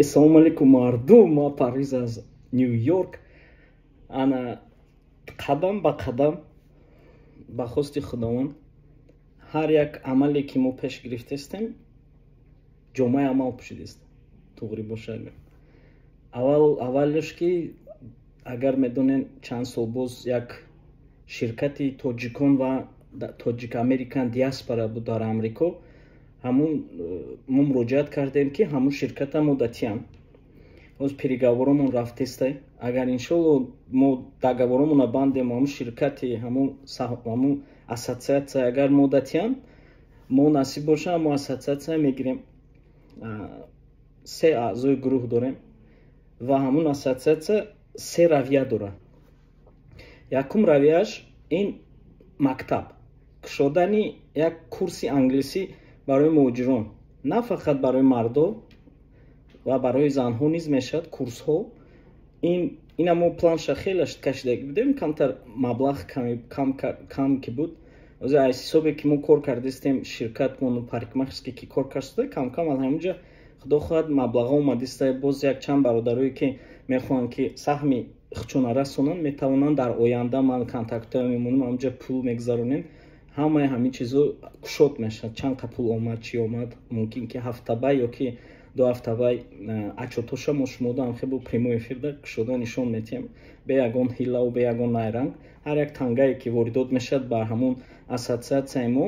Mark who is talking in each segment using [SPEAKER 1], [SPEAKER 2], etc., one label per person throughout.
[SPEAKER 1] Салому алейкум, мардум! Ма Парвиз аз Ню Йорк. Ана, қадам ба қадам, ба хости Худованд, ҳар як амале, ки мо пеш гирифтастем, ҷомаи амал пӯшидааст. Туғрӣ бошад, аввал аввалеш, ки агар медонен, чанд сол боз як ширкати тоҷикон ва Тоҷик Американ диаспора буд дар Амрико. Ҳамун мо муроҷиат кардем, ки ҳамун ширката мо датиям. Ҳоз переговоромон рафтестай. Агар, иншолло, мо договоромона бандем, ҳамун ширкати, ҳамун ассотсиатсия агар мо датиям, мо, насиб боша, мо ассотсиатсия мегирем. Се аъзои гурӯҳ дорем ва ҳамун ассотсиатсия се равия дорад. Якум равияш ин мактаб, кушодани як курси англисӣ барои муҳоҷирон, на фақат барои мардо ва барои занҳо низ мешавад курсҳо. Ин ина мо планша хеле кашидаги будем, камтар маблағ кам ки буд. Аз ҳисобе ки мо кор кардистем, ширкатмону парикмахерский ки кор кард, камкам аз ҳаминҷа, худо хоҳад, маблағҳо омадиста. Боз як чанд бародарое, ки мехоҳанд, ки саҳми хучона расонанд, метавонанд. Дар оянда ман контактҳоя мемонам, ҳаминҷа пул мегузаронем, ҳамаи ҳамин чизо кушод мешавад. Чанд қа пул омад, чӣ омад, мумкин ки ҳафтабай ё ки 2 ҳафтабай отчётоша мо шумода ҳамхе бо прямой эфирда кушода нишон метиҳем, бе ягон ҳиллаву бе ягон найранг. Ҳар як тангае, ки воридот мешавад ба ҳамун ассотсиатсияи мо,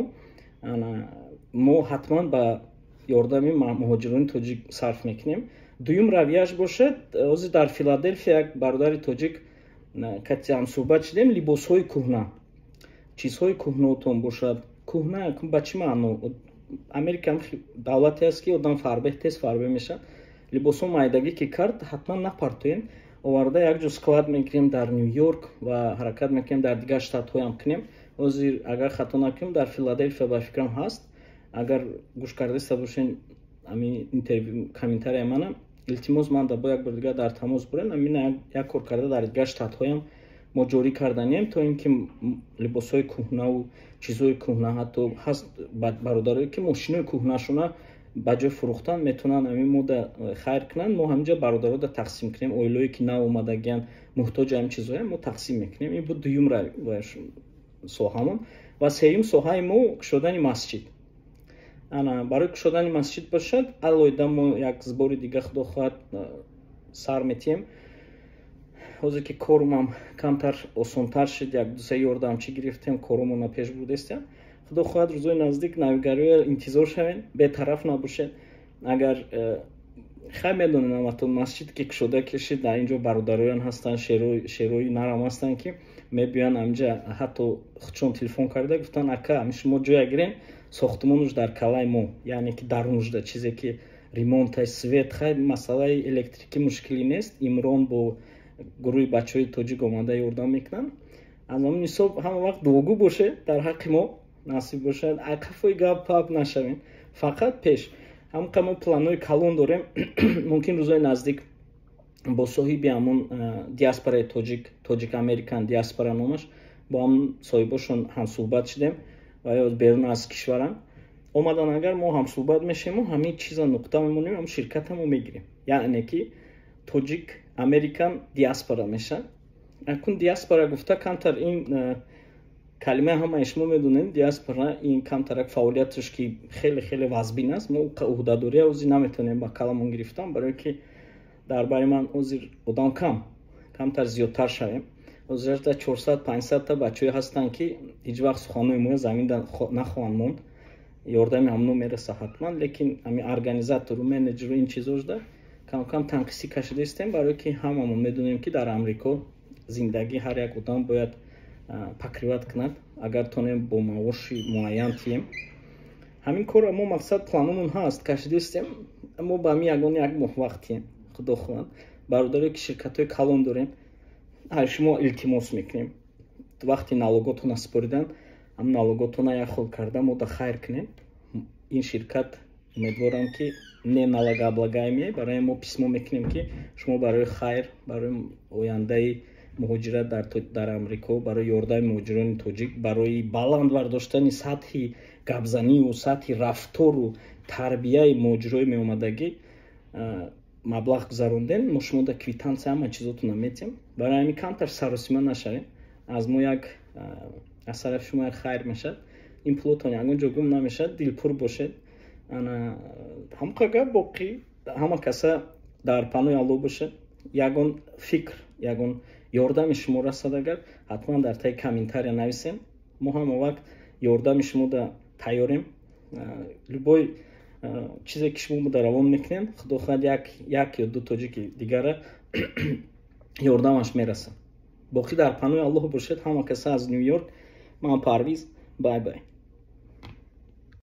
[SPEAKER 1] мо ҳатман ба ёрдами муҳоҷирони тоҷик сарф мекунем. Дуюм равияш бошад, ҳозир дар Филаделфия як бародари тоҷик кати ҳамсӯҳбат шудем. Либосҳои кӯҳна, чизҳои кӯҳнаотон бошад. Кӯҳна ба чӣ маъно? Америка давлате аст, ки одам фарбеҳ, тез фарбеҳ мешавад. Либосҳо майдагӣ ки кард, ҳатман напартоем, оварда якҷо склад мекунем дар Ню Йорк ва ҳаракат мекунем, дар дигар штатҳоям кунем. Ҳозир, агар хато накунем, дар Филаделфия, ба фикрам, ҳаст. Агар гӯш кардаиста бошен ами интервю, комментария манам, илтимос, ман да бо як бор дигар дар тамос бурем. Амина як кор карда, дар дигар штатҳоям мо ҷорӣ карданием, то ин ки либосҳои кӯҳнаву чизҳои кӯҳна, ҳатто ҳаст бародарое, ки мошинои кӯҳнашона ба ҷои фурӯхтан метавонанд ҳамин мода хайр кунанд, мо ҳаминҷа бародарода тақсим кунем. Оилое, ки нав омадагиянд, муҳтоҷи ҳамин чизҳоям, мо тақсим мекунем. Ин буд дуюм соҳамон. Ва сеюм соҳаи мо кушодани масҷид. Ана, барои кушодани масҷид бошад, алоҳида мо як сбори дига, худо хоҳад, сар метиҳем. Ҳозир ки корумам камтар осонтар шуд, як дусе ёрдамчӣ гирифтем, корумона пеш бурдестем. Худо хоҳад, рӯзои наздик навигариҳоя интизор шавем, бетараф набошед. Агар хай медонем, аматон масҷид ки кушода кишид, дар ин ҷо бародароян ҳастанд, шерои нарам ҳастанд, ки мебиёянд ҳаминҷа. Ҳатто худшон телефон карда гуфтанд: «Ака, ами шумо ҷоя гирем, сохтмонуш дар калаи мо, яъне ки дарунушда чизе ки ремонтай, свет, хай, масъалаи электрикӣ мушкилӣ нест». Имрон бо гурӯҳи бачаҳои тоҷик омада ёрдам мекунанд. Аз ҳамин ҳисоб ҳама вақт дуогӯ бошед дар ҳаққи мо. Насиб бошад, қафои гап пап нашавем, фақат пеш. Ҳамқа мо планҳои калон дорем. Мумкин, рӯзои наздик бо соҳиби ҳамун диаспораи тоҷик, Тоҷик Американ диаспора номаш, бо ҳамун соҳибошон ҳамсӯҳбат шудем ва ё берун аз кишварам омадан, агар мо ҳамсӯҳбат мешавему ҳамин чиза нуқта мемонем, ҳам ширката мо мегирем, яъне ки Тоҷик Американ диаспора мешавад. Акун диаспора гуфта, камтар ин калимаи ҳамаи шумо медонед, диаспора ин камтарак фаъолияташ ки хеле хеле вазбин аст. Мо ӯҳдадория ҳозир наметавонем ба каламон гирифтан, барое ки дар бари ман ҳозир одам кам, камтар зиёдтар шавем. Ҳозир 400, 500-та бачаҳое ҳастанд, ки ҳеҷ вақт суханҳои моя замин нахоҳанд монд. Ёрдами ҳамно мераса ҳатман, лекин ҳами организатору менеҷеру ин чизошда камкам танқисӣ кашида истем, барое ки ҳамамон медонем, ки дар Амрико зиндагӣ ҳар як одам бояд покрывать кунад. Агар тонем, бо маоши муайян тием ҳамин корро, мо мақсад, планомон ҳаст, кашида истем. Мо ба ҳамин ягон як моҳ вақт тием, худо хоҳад. Бародарое, ки ширкатҳои калон дорем, ҳар шумо илтимос мекунем, вақти налоготона супоридан, ҳам налоготона як хол карда мо да хайр кунем. Ин ширкат, умедворам, ки не налогооблагаемый. Барои мо письмо мекунем, ки шумо барои хайр, барои ояндаи муҳоҷират дар Амрико, барои ёрдами муҳоҷирони тоҷик, барои баланд бардоштани сатҳи гапзаниву сатҳи рафтору тарбияи муҳоҷирои меомадагӣ. Маблағ гузарондем, мо шумо да квитансия, ҳама чизотона метем. Барои ҳамин камтар саросима нашавем. Аз мо як, аз тарафи шумо як хайр мешавад, ин пулотон ягон ҷо гум намешавад, дилпур бошед. Ана ҳамқа гап. Боқӣ ҳама каса дар панои Аллоҳ бошад. Ягон фикр, ягон ёрдами шумо расад агар, ҳатман дар таи комментария нависем. Мо ҳама вақт ёрдами шумо да тайёрем. Любой чизе ки шумо да равон мекунем, худо хоҳад, як ё ду тоҷики дигара ёрдамаш мерасад. Боқӣ дар панои Аллоҳ бошед. Ҳама каса аз Ню Йорк, ман Парвиз. Bye bye.